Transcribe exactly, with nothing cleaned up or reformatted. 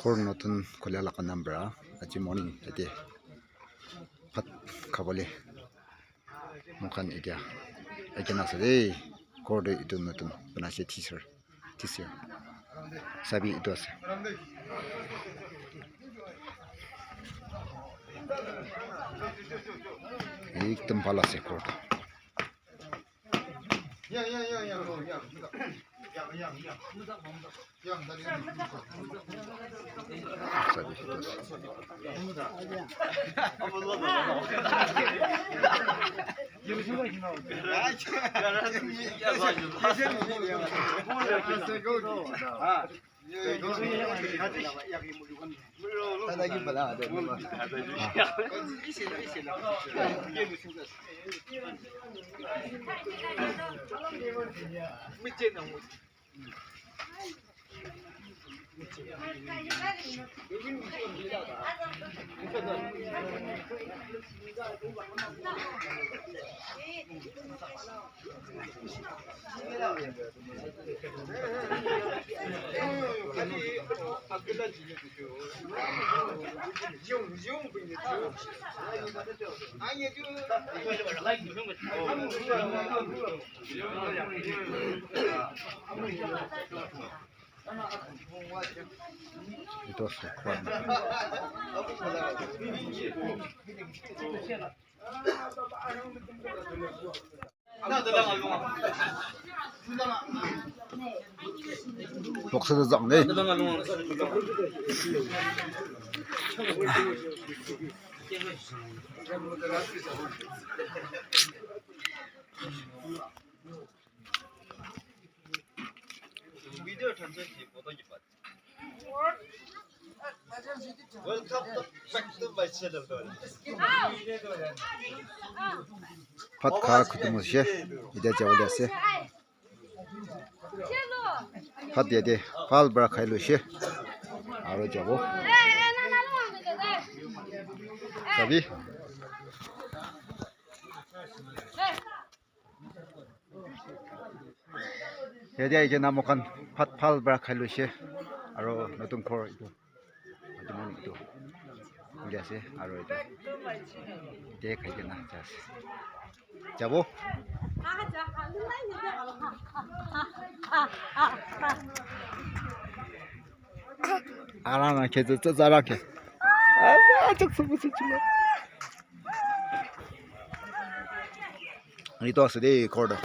Ghor notun khulia laga nam para aji morning yate bhat khabole moikhan etia aikena ase de. Ghor tu etu notun banai ase, tisir, tisir. Sabi etu ase. Ekdum bhal ase ghor tu. Itu sukwa. Boksa tu zang deh. Welcome to, back to my channel. Bhat kha khatam hoise, etia jabole ase. Bhat yate bhal para khai loise, aro jabo. Sabi. Yate ahi kena moikhan bhat bhal para khai loise, aro notun ghor etu, etu mon etu khuli ase, aro etu yate khai kena jai ase. Jabo. Ara na ke, ara ke. Ara chak sabu se chula. Ani to ase de ghor to.